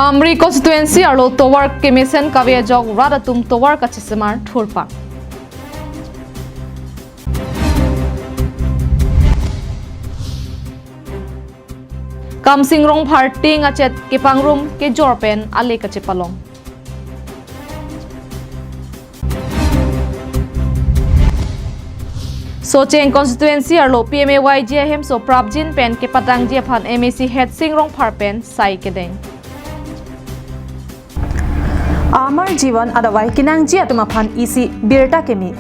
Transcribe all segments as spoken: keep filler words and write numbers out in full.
Amri constituency arlo tovar kemesen kave ajok rat atum tovar kachesemar thurpak. Kamsing Rongphar ting achet kepangrum kejor pen ale kachepalong. Socheng constituency arlo P M A Y G ahemso prapjin pen kepatangji aphan M A C Headsing Rongphar pen sai kedeng. Amar Jivan adavai kenangji atum aphan isi birta keme.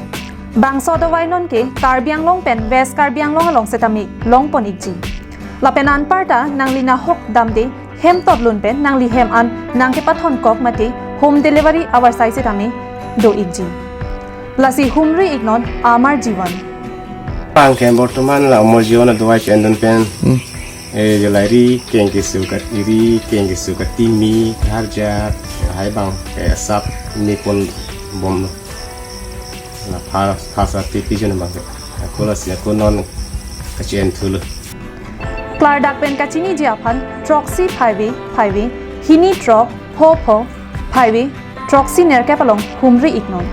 Bangso adavai nonke Karbi Anglong pen West Karbi Anglong along setame longpon ikji. Lapen anparta nangli nahok damde hem totlun pen nangli hem an nangkepathon kok mate home delivery avarsai setame do ikji. Lasi humri iknon Amar Jivan. Pangke bortoman la Amar Jivan adavai chendan pen. Hmm. Eh, jolai ri keng kesu kat iri, keng kesu kat timi, harja, hai bang, eh, sap ni pon bom. Na pha, pha sa ti pi jen bang. Ako lasi ako non kachi-en thulo. Klardak pen kachiniji aphan, throksi phaivi, phaivi, hini throk, pho pho, phaivi, throksi nerkep along humri iknon.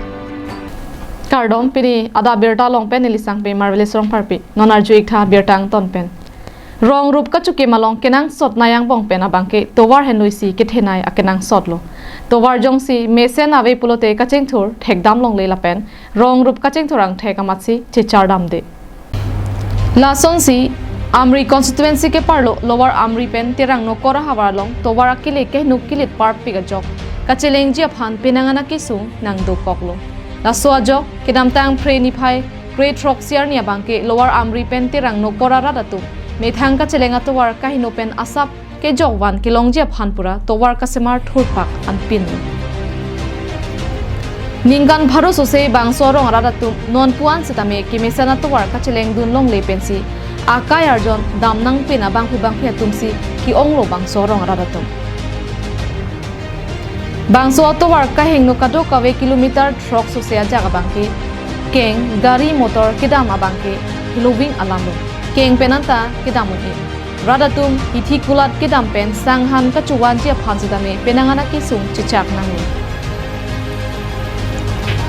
Kardom, pini adap birta along pen neli sangpi Marvelous Rongpharpi. Non arju iktha birta angton pen. Rong rup kachukim along kenangsot nai angbong pen abangke tovar henlo isi kethenei akenangsotlo. Tovar jongsi mesen ave pulote kachingthur thekdam longle lapen rong rup kachingthur angthek amatsi chechar damde. Lasonsi Amri constituency keparlo Lower Amri pen Terang Nokor ahavar along tovar akele kehnuk kilit parpik ajok kachelengji aphan penang an akesung nangdokoklo. Laso ajok kedamtang Phre niphai kre throksi arni abangke Lower Amri pen Terang Nokor arat atum methang kacheleng atovar kaheno pen asap kejok van kelongji aphan pura tovar kasemar thurpak anpin. Ningkan pharo sose bangso arong arat atum non puan setame kemesen atovar kacheleng dun longle pensi akai arjon dam nangpin abangphu bangphi atumsi ke-onglo bangso arong arat atum. Bangso atovar kahingno kadokave kilometer throk sose ajak abangke keng, gari motor kedam abangke hiloving alamlo. Keng pen anta kedam un-e. Rat atum hithi kulat kedam pen sanghan kachuvanji aphan setame penang an akesung chechak nanglo.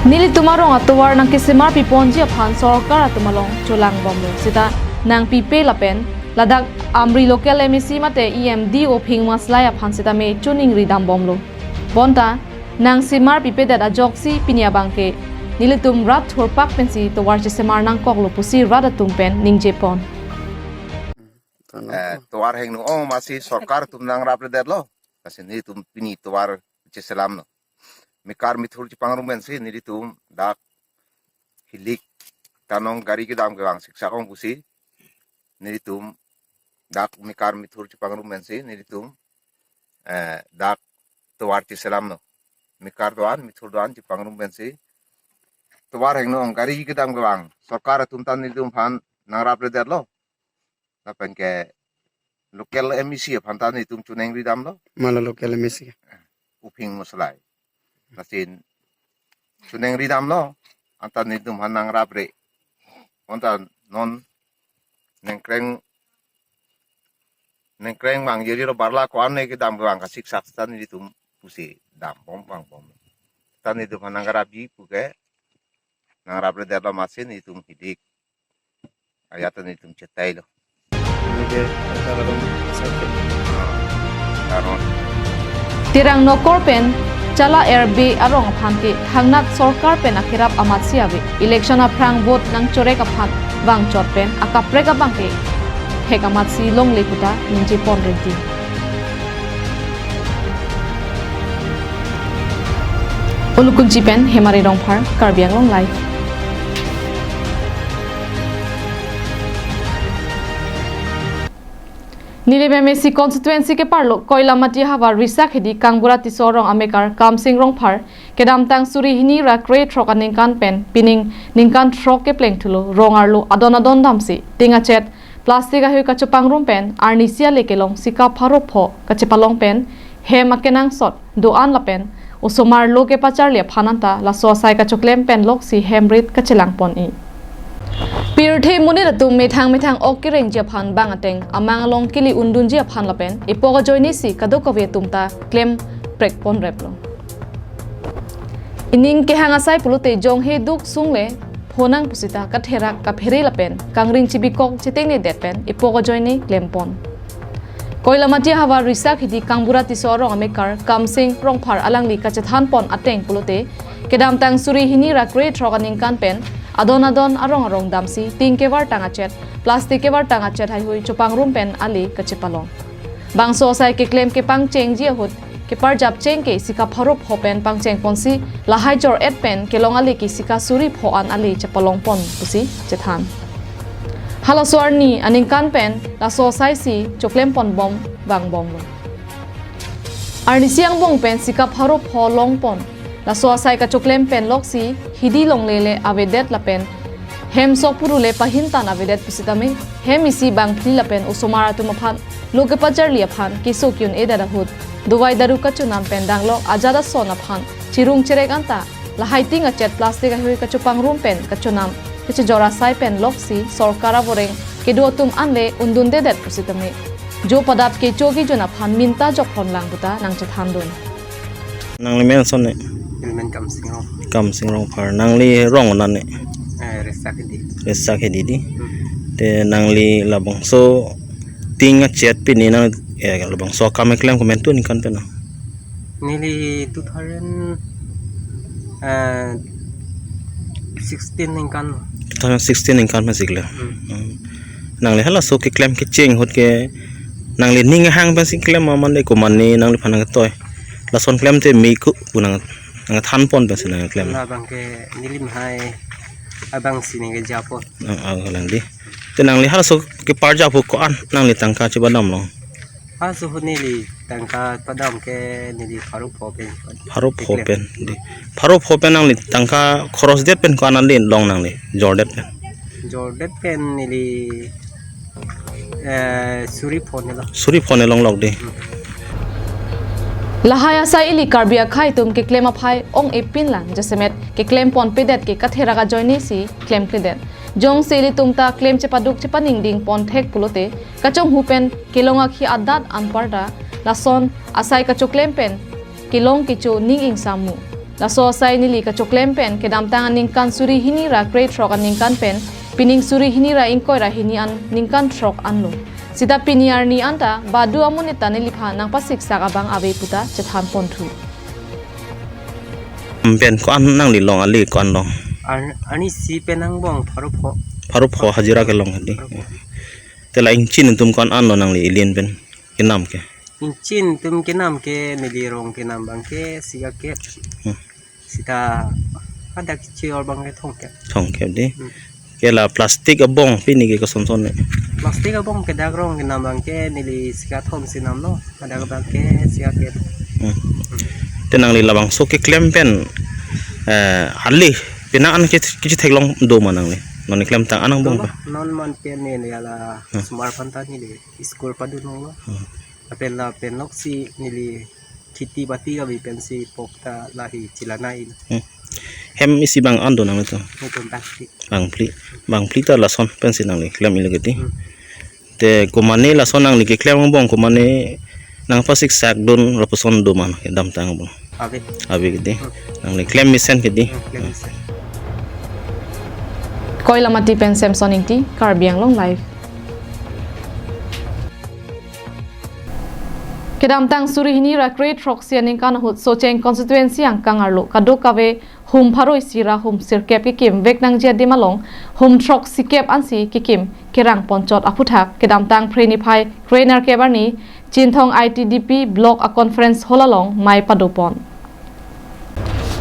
Nelitum arong atovar nangkesemar piponji aphan sorkar atum along cholang bomlo. Seta nangpipe lapen ladak Amri local M A C mate E M D O Phing Maslai aphan setame choningri dam bomlo. Bonta nangsemar pipedet ajoksi pini abangke nelitum rat thurpak pensi tovar chesemar nangkoklo pusi rat atum pen ningjepon. Eh, tovar hingno-ong amatsi sorkar atum nangrapledetlo. Lasi nelitum pini tovar cheselamlo. Mekar methur chepangrum pensi nelitum dak hilik tanong gari kedam kevang siksak ong pusi nelitum dak mekar methur chepangrum pensi nelitum, eh, dak tovar cheselamlo. Mekar do-an, methur do-an chepangrum pensi tovar hingno-ong gari kedam kevang sorkar atum ta nelitum aphan nangrapledetlo. Lapen ke local M A C aphan ta nelitum choningri damlo. Mala local M A C ke? Uphing Maslai. Lasin choningri damlo, anta nelitum aphan nangrapre. Anta non nengkreng, nengkreng bang jadi lo barla ko-an ne kedam kevang kasiksak ta nelitum pusi dam bom bang bom. Ta nelitum aphan nangrapji puke nangrapledetlo amatsi nelitum hidik ajat nelitum chetailo. Oke, karon. Terang Nokor pen Chala Erbe arong aphan ke thangnat sorkar pen akerap amatsi ave. Election aphrang vote nangchorek aphan vangchot pen akaprek abangke thek amatsi longle puta ningjepon rinti. Ulukunchi pen Hemari Rongphar, Karbi Anglong Live. Nilip M A C constituency keparlo Koilamati havar Risakhedi Kangbura Tisso arong amekar Kamsing Rongphar kedamtang suri hini ra kre throk aningkan pen pining ningkan throk kepleng thulo rong arlo adon adon damsi ting achet plastic ahui kachepangrum pen arnisi ale kelong sika pharo pho kachepalong pen hem akenangsot do-an lapen osomar lo kepacharli aphan anta laso asai kachoklem pen loksi hem rit kachelang pon-i. Pirthe monit atum methang methang ok kerengji aphan bang ateng amang along kili undunji aphan lapen epok ajoinesi kadokave atum ta klem prekponreplo. Ining kehang asai pulote jonghe duk sungle phonang pusita katherak kaphere lapen kangring chibikok chetengne det pen epok ajoine klempon. Koilamati ahavar Risakhidi Kangbura Tisso arong amekar Kamsing Rongphar alangli kachethanpon ateng pulote kedamtang suri hini ra krethrok aningkan pen adon adon arong arong damsi ting kevartang achet, plastic kevartang achet haihui chopangrum pen ale kachepalong. Bangso asai keklem kepangchengji ahut keparjap cheng ke sika pharo pho pen pangchengponsi lahai jor-et pen kelong ale ke sika suri pho an ale chepalongpon pusi chethan. Halaso arni aningkan pen laso asai si choklempon bom vangbomlo. Arnisi angbong pen sika pharo pho longpon. Laso asai kachoklem pen loksi hidi longle le avedet lapen hem sok puru le pahintan avedet pusitame hem isi bangphli lapen osomar atum aphan lo kepacharli aphan keso ki-un-edet ahut dovai daru kachonam pen danglok ajat ason aphan chirung cherek anta lahai ting achet plastic ahui kachopangrum pen kachonam kachejor asai pen loksi sorkar avoreng kedo atum anle undundedet pusitame jo padap kecho kejun aphan minta jokhon lang puta nangchethandun. Nangli men ason ne? Neli men Kamsing Rong. Kamsing Rongphar. Nangli rong onan ne? Eh, Risakhidi. Risakhidi di. Hmm. Te nangli labangso ting achet pini nang, eh, labangso akam keklem komantu aningkan pen na? Neli two thousand, eh, sixteen ningkan. Two thousand sixteen ningkan pen si keklem. Hmm. Hmm. Nangli halaso keklem kecheng ahut ke nangli ning ahang pensi klem ma mane ko mane nangliphan nangtoi. Lason klemte me ko pu nang nangthanpon pensi nangklem. Labang ke neli mahai abang si nangkejapon. Nang alang di. Te nangli halaso keparjap ahut ko-an nangli tangka chepadamlong? Halaso ahut neli tangka padam ke neli pharo pho pen. Pharo pho pen di. Pharo pho pen nangli tangka khoros det pen ko-an nangli long nangli jordet pen? Jordet pen neli, eh, suri pho ne lo. Suri pho ne longlok di. Hmm. Lahai asai ili Karbi akhei atum keklem aphai ong-epin lang jasemet keklem ponpedet ke katherak ajoine si klemkledet. Jongsi ilitum ta klem chepaduk chepaningding ponthek pulote kachonghu pen kelong akhi adat anparta lason asai kachoklem pen kelong kecho ning ingsam mu. Laso asai neli kachoklem pen kedamtang aningkan suri hini ra krethrok aningkan pen pining suri hini ra ingkoi ra hini aningkan throk anlo. Sita pini arni anta badu amonit ta neliphan nangpasiksak abang ave puta chethanponthu. Pen ko-an nangli long ale ko-an long? Ar-, arnisi pen angbong pharo pho. Pharo pho hajira kelong di. Pharo pho. Te la ingchin atum ko-an lo nangli ilin pen kenam ke? Ingchin atum kenam ke neli rong kenam abang ke sika kep. Hmm. Sita hadak chior abang ke thomkep. Thomkep di. Hmm. Ke la plastic abong pini ke kosonson ne? Plastic abong ke dak rong kenam abang ke neli sika thom si namlo. Hadak abang ke sika kep. Hmm. Te nangli labangso keklem pen, eh, ale penang an ke kichi theklong do ma nangli? Non keklem tang anang bong. Non, non man pen neli ala Hmm. osomar aphan ta neli school padunlo. Hmm. Lapen lapen loksi neli kheti bati kave pensi pok ta lahi chelanai. Hmm. Hem isi bang an do nangli to? Nelitum bangphli. Bangphli. Bangphli ta lason pensi nangli klem ilo ke di. Hmm. Te ko mane lason nangli keklem angbong ko mane nangpasiksak dun lapuson do ma kedamtang angbong? Ave. Ave ke di. Hmm. Nangli klem mesen ke di. Hmm, klem mesen. Koilamati pen Samson Ingti, Karbi Anglong Live. Kedamtang suri hini ra krethrok si aningkan ahut Socheng constituency angkang arlo kadokave hum pharo isi ra hum sirkep kekim vek nangji adim along hum throksikep ansi kekim kerang ponchot aphuthak kedamtang Phre niphai kre nerkep arni Chinthong I T D P block a conference hall along mei padopon.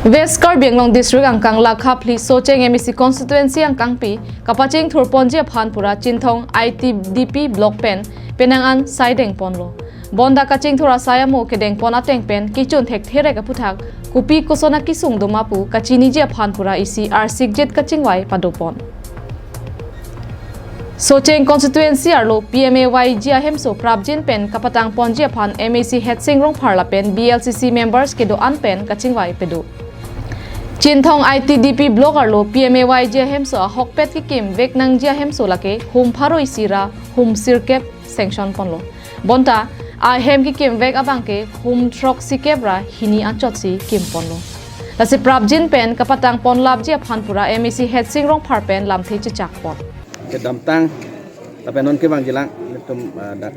West Karbi Anglong District angkang Lakhaphli Socheng M A C constituency angkangpi kapachingthurponji aphan pura Chinthong I T D P block pen penang an sai dengponlo. Bonta kachingthur asai amo kedengpon ateng pen kechun thekthe rek aphuthak kopi koson akesung doma pu kachiniji aphan pura isi arsikjit kachingvai padopon. Socheng constituency arlo P M A Y G ahemso prapjin pen kapatangponji aphan M A C Headsing Rongphar lapen B L C C members kedo-an pen kachingvai pado. Chinthong I T D P block arlo P M A Y G ahemso ahokpet kekimvek nangji ahemso lake hum pharo isi ra hum sirkep sanction ponlo. Bonta ahem kekimvek abangke hum throksikep ra hini anchotsi kimponlo. Lasi prapjin pen kapatang ponlapji aphan pura M A C Hetsing Rongphar pen lamthe chechak pon. Kedamtang lapen non kevangjilang nelitum, ah, dak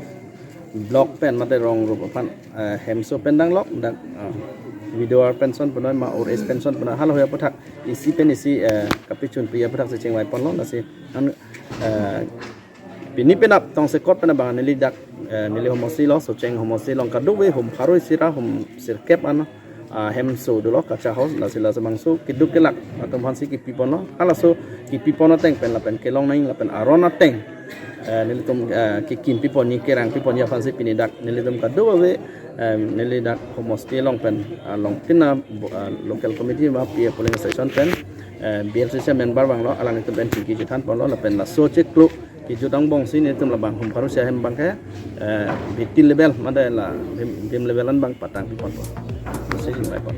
block pen mate rong rup aphan, ah, hemso pen danglok dak, ah, video ar pension punoi ma or es pension punoi halahui aputhak isi pen isi, eh, kapachunpi aputhak si chingvai ponlo. Lasi non, eh, pini penap tongsekot pen abang neli dak, eh, neli homosti lo Socheng homosti along kadokave hum pharo isi ra hum sirkep an, ah, hemso dolo kacha house, lasi laso bangso keduk kelak atum aphansi kipi ponlo. Halaso kipi pon ateng pen lapen kelong nang lapen aron ateng, eh, nelitum, eh, kekimpi ponji kerangpi ponji aphansi pini dak nelitum kadokave, eh, neli dak homosti along pen, ah, along tina bo-, ah, local committee ma P A polling station pen, eh, B L C C member abang lo, alanglitum pen chingki chethan ponlo lapen laso chiklo kejut angbongsi nelitum labang hum pharo isi ahem abangke, eh, B T level mate la B I M, B I M level an abang patangpi ponpo. Lasi chingvai pon.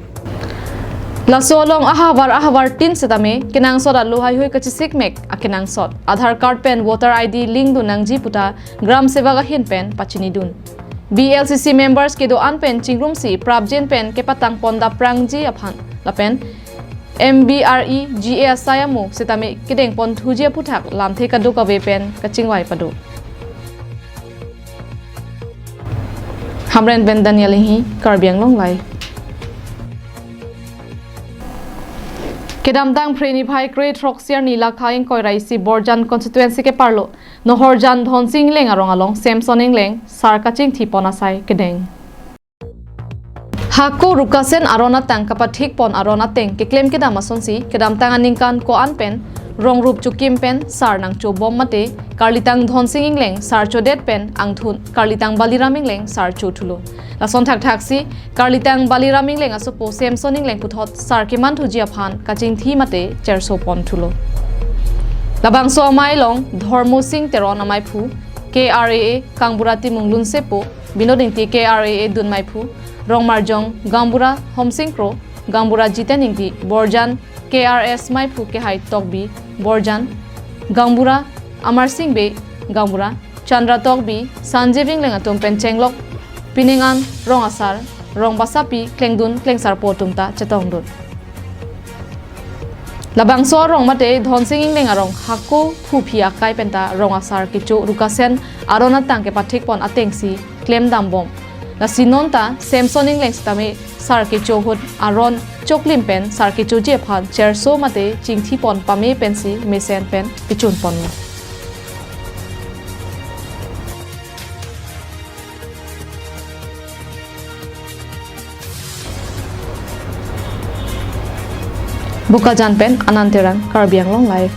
Laso along ahavar ahavar tin setame kenangsot alo haihui kachisikmek akenangsot. Aadhaar card pen voter I D link dun nangji puta Gram Sevak ahin pen pachinidun. B L C C members kedo-an pen chingrumsi prapjin pen kepatang pon daprangji aphan lapen M B R E G A asai amo setame kedeng pon thuji aputhak lamthe kadokave pen kachingvai pado. Hamren pen Daniel Inghi, Karbi Anglong Live. Kedamtang Phre niphai kre throksi arni lakha ingkoi ra isi Borjan constituency keparlo Nohorjan Dhonsing Engleng arong along Samson Engleng sar kachingthi pon asai kedeng. Hako Rukasen aron atang kapathik pon aron ateng keklem kedam asonsi kedamtang aningkan ko-an pen rong rup chokim pen sar nangchobom mate karlitang Dhonsing Engleng sar chodet pen angthun karlitang Baliram Engleng sar chothulo. Lason thakthaksi karlitang Baliram Engleng asopo Samson Engleng puthot sar keman thuji aphan kachingthi mate cherso pon thulo. Labangso amei along Dhormo Sing Teron amaiphu, K R A A Kangbura Timung Lunsepo, Binod Ingti K R A A dun maiphu, Rongmarjong Gaonbura Homsing Kro, Gaonbura Jiten Ingti, Borjan K R S maiphu Kehai Tokbi, Borjan, Gaonbura Amarsing Bey, Gaonbura Chandra Tokbi, Sanjeev Engleng atum pen chenglok pining an rong asar, rong basapi, klengdun klengsarpo atum ta chetongdun. Labangso arong mate Dhonsing Engleng arong hako phuphi akai penta rong asar kecho Rukasen aron atang kepathik pon atengsi klem dambom. Lasi nonta Samson Engleng setame sar kecho ahut aron choklim pen sar kechoji aphan cherso mate chingthi pon pame pensi mesen pen kechun ponlo. Bokajan pen Anand Terang, Karbi Anglong Live.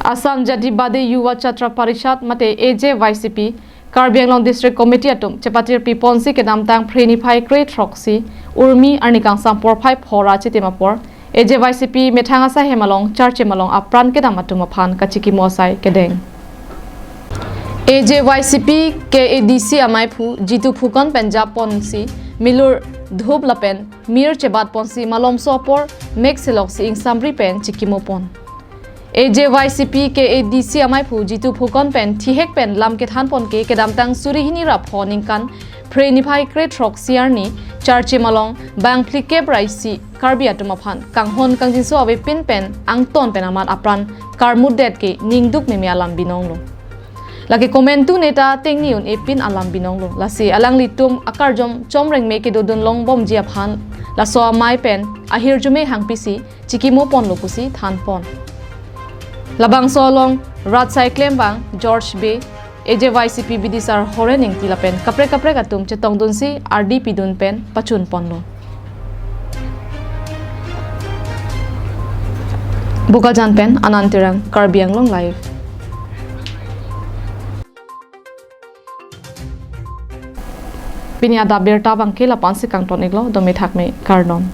Assam Jativadi Yuva Chatra Parishad mate A J Y C P Karbi Anglong District Committee atum chepatirpi ponsi kedamtang Phre niphai kre throksi Urmi arni kangsam porphai pho ra chitim apor A J Y C P methang asai hem along charchim along apran kedam atum aphan kachikimo asai kedeng. A J Y C P K A D C amaiphu Jitu Phukan pen jap ponsi milur dhup lapen mir chebat ponsi malomso apor mek seloksi ingsamri pen chikimo pon. A J Y C P K A D C amaiphu Jitu Phukan pen thihek pen lam kethan pon ke kedamtang suri hini ra pho ningkan Phre niphai kre throksi arni charchim along bang phlikep ra isi Karbi atum aphan kanghon kangjinso avepin pen angton pen amat apran karmutdet ke ningduk meme alam binonglo. Lake komantu neta tengni un-epin alam binonglo. Lasi alanglitum akarjom chomrengme kedodun longbomji aphan laso amei pen ahirjume hangpisi chikimo ponlo pusi than pon. Labangso along rat asai klembang George Bey, A J Y C P bidisar Horen Ingti lapen kaprek kaprek atum chetongdunsi ardi pidun pen pachun ponlo. Bokajan pen Anand Terang, Karbi Anglong Live. Pini adap birta abangke la-ansi kangton-iklo, dome thakme, kardom.